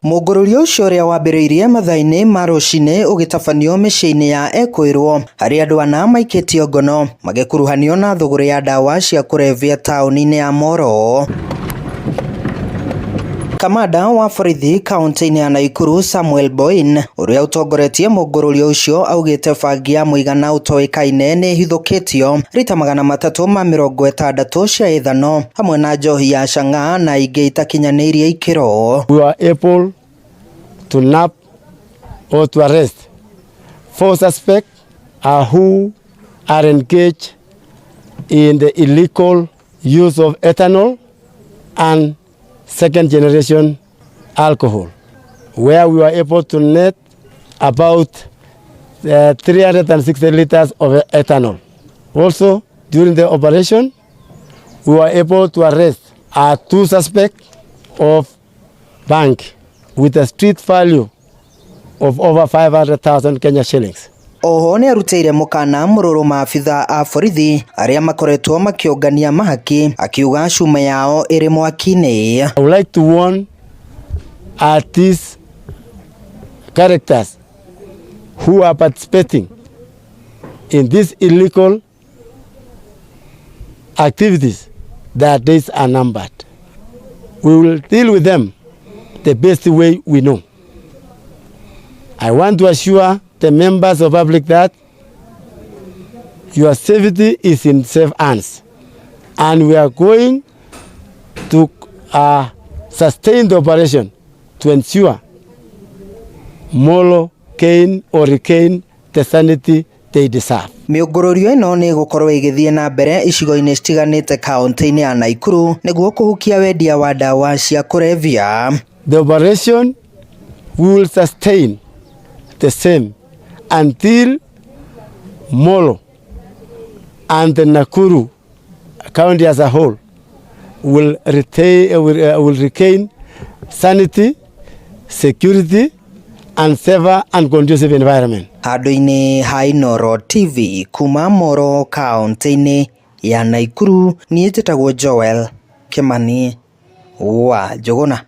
Mũngũrũrio ũcio ũrĩa wambĩrĩirie mathaa-inĩ ma rũcinĩ ũgĩtabanio mĩciĩ-inĩ ya ekũĩrwo harĩa andũ ana maikĩtio ngono magĩkuruhanio na thũgũrĩ ya ndawa cia kũrebia taũni-inĩ ya Moro. Kamanda wa borithi kaunti-inĩ ya Naikuru Samuel Boin ũrĩa ũtongoretie mũngũrũrio ũcio augĩte bangi ya mũigana ũtoĩkaine nĩ ĩhithũkĩtio rita 360 cia ithano hamwe na njohi ya chang'aa na ingĩ itakinyanĩirie ikĩro. We were able to nab or to arrest four suspects who are engaged in the illegal use of ethanol and second generation alcohol, where we were able to net about 360 liters of ethanol. Also, during the operation, we were able to arrest two suspects of bangi with a street value of over 500,000 Kenya shillings. Oho nĩ arutĩire mũkana mũrũrũ maabitha a borithi arĩa makoretwo makĩũngania mahaki akiuga cuma yao ĩrĩ mwaki-inĩ. I would like to warn these characters who are participating in these illegal activities that days are numbered. We will deal with them the best way we know. I want to assure the members of public that your safety is in safe hands, and we are going to sustain the operation to ensure Molo gain or regain the sanity they deserve. Mĩũngũrũrio ĩno nĩ ĩgũkorwo ĩgĩthiĩ na mbere icigo-inĩ citiganĩte kaunti-inĩ ya Naikuru nĩguo kũhukia wendia wa ndawa cia kũrebia. The operation will sustain the same until Molo and the Nakuru County as a whole will regain sanity, security, and safer and conducive environment. Handũ-inĩ ha Inooro TV kuma Moro kaunti-inĩ ya Naikuru, niĩ njĩtagwo Joel Kimani wa Njũgũna.